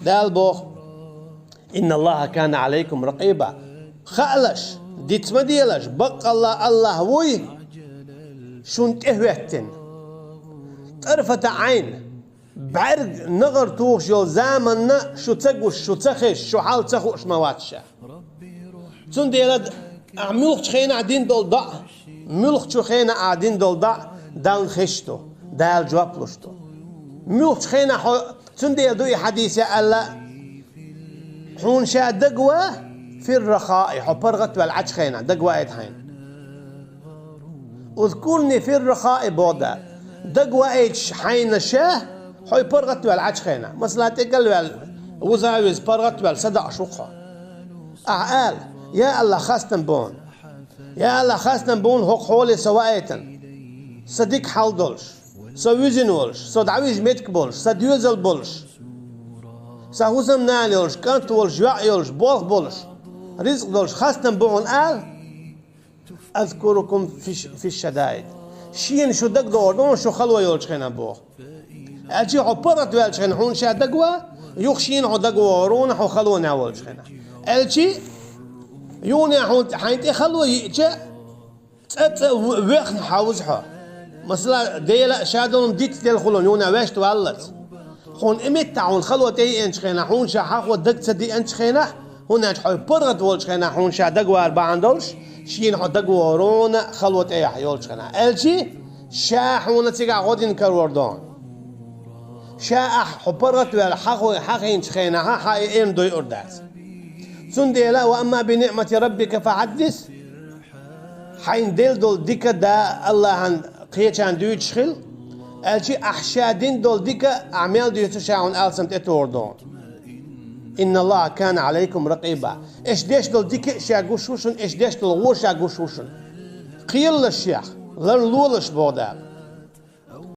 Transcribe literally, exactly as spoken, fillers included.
Дала боху: «Инна Аллаха кана алайкум ракъиба». Хаалаш, диц ма делаш, баккъалла Аллах вуй шун тӀе хӀоьттина. ТӀарфата Ӏайн, бӀаьрг нагӀар тухуш йолу заманна шу ца гуш, шу ца хезаш, шу хьал ца хууш ма вац ша. Цундела ахь муьлххачу хенахь дина долу доӀа, муьлххачу хенахь ахь дина долу доӀа Далла хезаш ду, Дала жоп луш ду. Муьлххачу хенахь хьо, цундела ду и хьадийса аьлла, хьуна ша дагва фиррахаи, хьо паргӀат а ваьлла Ӏачу хенахь, дагваийта хьайна. Узкурни фиррахаи боху Дала. Дагваийташ хьайна ша, хьо паргӀат а ваьлла Ӏачу хенахь. Масала, тӀекӀел ваьлла, вуза а веза паргӀат а ваьлла, садаӀаш ву-кх хьо. Ахьа ала: «Я Аллах, хастам бу хьуна. Я Аллах, хастам бу хьуна хӀокху хьоле со ваийтина. Сан дика хьал долуш, со вуьзина волуш, со дӀавижа меттиг болуш, сан доьзал болуш, сан хӀусамнана йолуш, кӀант волуш, йоӀ йолуш, болх болуш, ризкъ долуш, хастам бу хьуна», ала. «Азкурукум фиш-, фиш-шадаид». Шена шу дагадогӀур ду шу хало йолчу хенахь боху. Аьлчи хьо паргӀат ваьллачу хенахь хьуна ша дагва, юха шена хьо дагавогӀур ву хьо халонехь волчу хенахь. Аьлчи юханехь хьуна хьайн тӀе хало йиъча, цӀа-цӀа вехна хьовза хьо. Масала, Дела а ша долу диц делла хуьлу юханехь ваьшта валлалц. Хьуна и меттахь хьуна хало тӀееанчу хенахь, хьуна ша хьахо дага ца деанчу хенахь, хӀунда аьлча хьо паргӀат волчу хенахь хьуна ша дагавар бахьана долуш, шена хьо дагавогӀур ву хьо хало тӀехь йолчу хенахь. Аьлчи, ша хьуна цигахь гӀо дина карор ду хьуна. Ша ахь хьо паргӀат а ваьлла хьахо-, хьахийначу хенахь хьан и эрна дойур дац. Цундела: «Ва амма би ниъмати раббика фахьаддис». Хьайна делла долу дика да Аллахьан кхечарна дуьйцуш хила, аьлчи ахь ша дина долу дика ахь мел дуьйцу ша хьуна алсам тӀетухур ду хьуна. «Инна Аллаха кана алайкум ракъиба». Аша деш долу дика а ша гуш ву шуна, аша деш долу гӀо ша гуш ву шуна. Кхералаш шех, ларлолаш боху Дала.